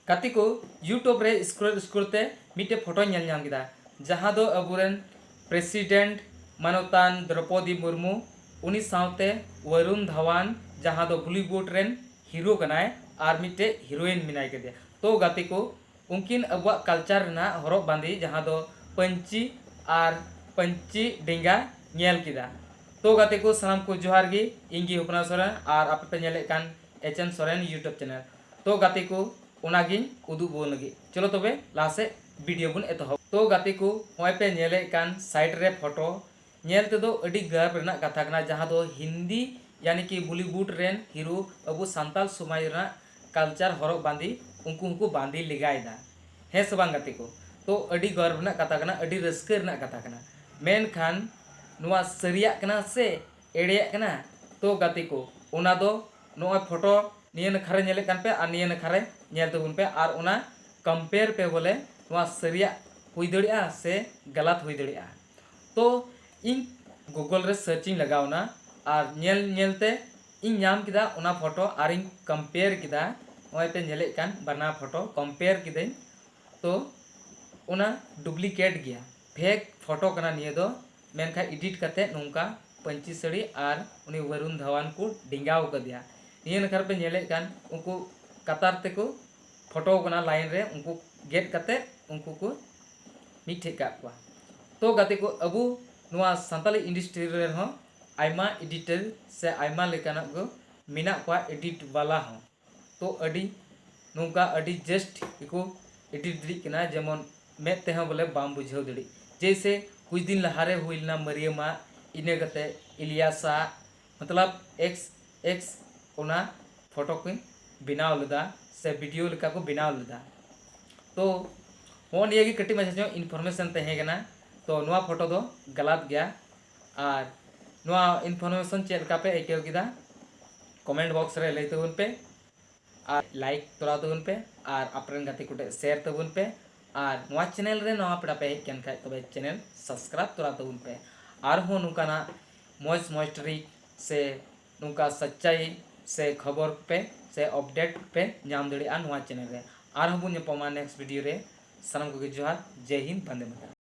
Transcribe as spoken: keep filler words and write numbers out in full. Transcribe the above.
ᱜᱟᱛᱮ ᱠᱚ, YouTube ᱨᱮ scroll scroll ᱛᱮ ᱢᱤᱫᱴᱮᱡ ᱯᱷᱳᱴᱳᱧ ᱧᱮᱞ ᱧᱟᱢ ᱠᱮᱫᱟ, ᱡᱟᱦᱟᱸ ᱫᱚ ᱟᱵᱚᱨᱮᱱ president ᱢᱟᱱᱚᱛᱟᱱ ᱫᱨᱚᱯᱚᱫᱤ ᱢᱩᱨᱢᱩ, ᱩᱱᱤ ᱥᱟᱶᱛᱮ ᱵᱚᱨᱩᱱ ᱫᱷᱟᱣᱟᱱ, ᱡᱟᱦᱟᱸ ᱫᱚ Bollywood ᱨᱮᱱ ᱦᱤᱨᱳ ᱠᱟᱱᱟᱭ, ᱟᱨ ᱢᱤᱫᱴᱮᱡ ᱦᱤᱨᱳᱭᱤᱱ ᱢᱮᱱᱟᱭ ᱠᱟᱫᱮᱭᱟ᱾ ᱛᱚ ᱜᱟᱛᱮ ᱠᱚ, ᱩᱱᱠᱤᱱ ᱟᱵᱚᱣᱟᱜ culture ᱨᱮᱱᱟᱜ ᱦᱚᱨᱚᱜ ᱵᱟᱸᱫᱮ, ᱡᱟᱦᱟᱸ ᱫᱚ ᱯᱟᱹᱧᱪᱤ ᱟᱨ ᱯᱟᱹᱧᱪᱤ ᱰᱮᱸᱜᱟ ᱧᱮᱞ ᱠᱮᱫᱟ᱾ ᱛᱚ ᱜᱟᱛᱮ ᱠᱚ, ᱥᱟᱱᱟᱢ ᱠᱚ ᱡᱚᱦᱟᱨ ᱜᱮ, ᱤᱧ ᱜᱮ ᱦᱚᱯᱱᱟ ᱥᱚᱨᱮᱱ, ᱟᱨ ᱟᱯᱮ ᱯᱮ ᱧᱮᱞᱮᱫ ᱠᱟᱱ ᱮᱪ ᱮᱱ ᱥᱚᱨᱮᱱ YouTube channel᱾ ᱛᱚ ᱜᱟᱛᱮ ᱠᱚ, ᱚᱱᱟᱜᱤᱧ ᱩᱫᱩᱜ ᱵᱚᱱ ᱞᱟᱹᱜᱤᱫ᱾ ᱪᱚᱞᱚ ᱛᱚᱵᱮ ᱞᱟᱦᱟ ᱥᱮᱫ video ᱵᱚᱱ ᱮᱛᱚᱦᱚᱵ᱾ ᱛᱚ ᱜᱟᱛᱮ ᱠᱚ, ᱱᱚᱜᱼᱚᱭ ᱯᱮ ᱧᱮᱞᱮᱫ ᱠᱟᱱ side ᱨᱮ ᱯᱷᱳᱴᱳ, ᱧᱮᱞ ᱛᱮᱫᱚ ᱟᱹᱰᱤ ᱜᱚᱨᱵ ᱨᱮᱱᱟᱜ ᱠᱟᱛᱷᱟ ᱠᱟᱱᱟ, ᱡᱟᱦᱟᱸ ᱫᱚ ᱦᱤᱱᱫᱤ ᱭᱟᱱᱤ ᱠᱤ Bollywood ᱨᱮᱱ ᱦᱤᱨᱳ ᱟᱵᱚ ᱥᱟᱱᱛᱟᱞ ᱥᱚᱢᱟᱡᱽ ᱨᱮᱱᱟᱜ culture ᱦᱚᱨᱚᱜ ᱵᱟᱸᱫᱮ ᱩᱱᱠᱩ ᱦᱚᱸᱠᱚ ᱵᱟᱸᱫᱮ ᱞᱮᱜᱟᱭᱮᱫᱟ᱾ ᱦᱮᱸ ᱥᱮ ᱵᱟᱝ ᱜᱟᱛᱮ ᱠᱚ? ᱛᱚ ᱟᱹᱰᱤ ᱜᱚᱨᱵ ᱨᱮᱱᱟᱜ ᱠᱟᱛᱷᱟ ᱠᱟᱱᱟ, ᱟᱹᱰᱤ ᱨᱟᱹᱥᱠᱟᱹ ᱨᱮᱱᱟᱜ ᱠᱟᱛᱷᱟ ᱠᱟᱱᱟ᱾ ᱢᱮᱱᱠᱷᱟᱱ ᱱᱚᱣᱟ ᱥᱟᱹᱨᱤᱭᱟᱜ ᱠᱟᱱᱟ ᱥᱮ ᱮᱲᱮᱭᱟᱜ ᱠᱟᱱᱟ? ᱛᱚ ᱜᱟᱛᱮ ᱠᱚ, ᱚᱱᱟ ᱫᱚ ᱱᱚᱜᱼᱚᱭ ᱯᱷᱳᱴᱳ ᱱᱤᱭᱟᱹ ᱱᱟᱠᱷᱟ ᱨᱮ ᱧᱮᱞᱮᱫ ᱠᱟᱱ ᱯᱮ ᱟᱨ ᱱᱤᱭᱟᱹ ᱱᱟᱠᱷᱟ ᱨᱮ ᱧᱮᱞ ᱛᱟᱵᱚᱱ ᱯᱮ, ᱟᱨ ᱚᱱᱟ compare ᱯᱮ ᱵᱚᱞᱮ ᱱᱚᱣᱟ ᱥᱟᱹᱨᱤᱭᱟᱜ ᱦᱩᱭ ᱫᱟᱲᱮᱭᱟᱜᱼᱟ ᱥᱮ ᱜᱟᱞᱟᱛ ᱦᱩᱭ ᱫᱟᱲᱮᱭᱟᱜᱼᱟ᱾ ᱛᱚ ᱤᱧ Google ᱨᱮ search ᱤᱧ ᱞᱟᱜᱟᱣ ᱮᱱᱟ, ᱟᱨ ᱧᱮᱞ ᱧᱮᱞ ᱛᱮ ᱤᱧ ᱧᱟᱢ ᱠᱮᱫᱟ ᱚᱱᱟ ᱯᱷᱳᱴᱳ, ᱟᱨᱤᱧ compare ᱠᱮᱫᱟ᱾ ᱱᱚᱜᱼᱚᱭ ᱯᱮ ᱧᱮᱞᱮᱫ ᱠᱟᱱ ᱵᱟᱱᱟᱨ ᱯᱷᱳᱴᱳ compare ᱠᱤᱫᱟᱹᱧ᱾ ᱛᱚ ᱚᱱᱟ duplicate ᱜᱮᱭᱟ, fake ᱯᱷᱳᱴᱳ ᱠᱟᱱᱟ ᱱᱤᱭᱟᱹ ᱫᱚ᱾ ᱢᱮᱱᱠᱷᱟᱱ edit ᱠᱟᱛᱮ ᱱᱚᱝᱠᱟ ᱯᱟᱹᱧᱪᱤ ᱥᱟᱹᱲᱤ ᱟᱨ ᱩᱱᱤ ᱵᱚᱨᱩᱱ ᱫᱷᱟᱣᱟᱱ ᱠᱚ ᱰᱮᱸᱜᱟᱣ ᱠᱟᱫᱮᱭᱟ᱾ ᱱᱤᱭᱟᱹ ᱱᱟᱠᱷᱟ ᱨᱮᱯᱮ ᱧᱮᱞᱮᱫ ᱠᱟᱱ, ᱩᱱᱠᱩ ᱠᱟᱛᱟᱨ ᱛᱮᱠᱚ ᱯᱷᱳᱴᱳ ᱠᱟᱱᱟ line ᱨᱮ, ᱩᱱᱠᱩ ᱜᱮᱫ ᱠᱟᱛᱮ ᱩᱱᱠᱩ ᱠᱚ ᱢᱤᱫᱴᱷᱮᱡ ᱠᱟᱜ ᱠᱚᱣᱟ᱾ ᱛᱚ ᱜᱟᱛᱮ ᱠᱚ, ᱟᱵᱚ ᱱᱚᱣᱟ ᱥᱟᱱᱛᱟᱞᱤ industry ᱨᱮᱦᱚᱸ ᱟᱭᱢᱟ editor ᱥᱮ ᱟᱭᱢᱟ ᱞᱮᱠᱟᱱᱟᱜ ᱠᱚ ᱢᱮᱱᱟᱜ ᱠᱚᱣᱟ edit ᱵᱟᱞᱟ ᱦᱚᱸ᱾ ᱛᱚ ᱟᱹᱰᱤ ᱱᱚᱝᱠᱟ ᱟᱹᱰᱤ just ᱜᱮᱠᱚ edit ᱫᱟᱲᱮᱜ ᱠᱟᱱᱟ, ᱡᱮᱢᱚᱱ ᱢᱮᱫ ᱛᱮᱦᱚᱸ ᱵᱚᱞᱮ ᱵᱟᱢ ᱵᱩᱡᱷᱟᱹᱣ ᱫᱟᱲᱮᱜ᱾ ᱡᱮᱭᱥᱮ ᱠᱩᱪ ᱫᱤᱱ ᱞᱟᱦᱟᱨᱮ ᱦᱩᱭ ᱞᱮᱱᱟ ᱢᱟᱹᱨᱤᱭᱟᱹᱢᱟᱜ, ᱤᱱᱟᱹ ᱠᱟᱛᱮ ᱤᱞᱤᱭᱟᱥᱟᱜ, ᱢᱚᱛᱞᱚᱵ ᱮᱠᱥ ᱮᱠᱥ ᱚᱱᱟ ᱯᱷᱳᱴᱳ ᱠᱚᱧ ᱵᱮᱱᱟᱣ ᱞᱮᱫᱟ ᱥᱮ video ᱞᱮᱠᱟ ᱠᱚ ᱵᱮᱱᱟᱣ ᱞᱮᱫᱟ᱾ ᱛᱚ ᱦᱚᱸᱜᱼᱚ ᱱᱤᱭᱟᱹ ᱜᱮ ᱠᱟᱹᱴᱤᱡ ᱢᱟᱪᱷᱟ ᱧᱚᱜ information ᱛᱟᱦᱮᱸ ᱠᱟᱱᱟ᱾ ᱛᱚ ᱱᱚᱣᱟ ᱯᱷᱳᱴᱳ ᱫᱚ ᱜᱟᱞᱟᱛ ᱜᱮᱭᱟ᱾ ᱟᱨ ᱱᱚᱣᱟ information ᱪᱮᱫ ᱞᱮᱠᱟ ᱯᱮ ᱟᱹᱭᱠᱟᱹᱣ ᱠᱮᱫᱟ comment box ᱨᱮ ᱞᱟᱹᱭ ᱛᱟᱵᱚᱱ ᱯᱮ, ᱟᱨ like ᱛᱚᱨᱟ ᱛᱟᱵᱚᱱ ᱯᱮ, ᱟᱨ ᱟᱯᱮᱨᱮᱱ ᱜᱟᱛᱮ ᱠᱚᱴᱷᱮᱱ share ᱛᱟᱵᱚᱱ ᱯᱮ, ᱟᱨ ᱱᱚᱣᱟ channel ᱨᱮ ᱱᱟᱣᱟ ᱯᱮᱲᱟ ᱯᱮ ᱦᱮᱡ ᱠᱟᱱ ᱠᱷᱟᱡ ᱛᱚᱵᱮ channel subscribe ᱛᱚᱨᱟ ᱛᱟᱵᱚᱱ ᱯᱮ᱾ ᱟᱨᱦᱚᱸ ᱱᱚᱝᱠᱟᱱᱟᱜ ᱢᱚᱡᱽ ᱢᱚᱡᱽ trick ᱥᱮ ᱱᱚᱝᱠᱟ ᱥᱟᱪᱪᱟᱭ ᱥᱮ ᱠᱷᱚᱵᱚᱨ ᱯᱮ ᱥᱮ update ᱯᱮ ᱧᱟᱢ ᱫᱟᱲᱮᱭᱟᱜᱼᱟ ᱱᱚᱣᱟ channel ᱨᱮ᱾ ᱟᱨᱦᱚᱸ ᱵᱚᱱ ᱧᱟᱯᱟᱢᱟ next video ᱨᱮ᱾ ᱥᱟᱱᱟᱢ ᱠᱚᱜᱮ ᱡᱚᱦᱟᱨ, ᱡᱟᱭ ᱦᱤᱱᱫ, ᱵᱚᱱᱫᱮ ᱢᱟᱛᱟᱨᱟᱢ᱾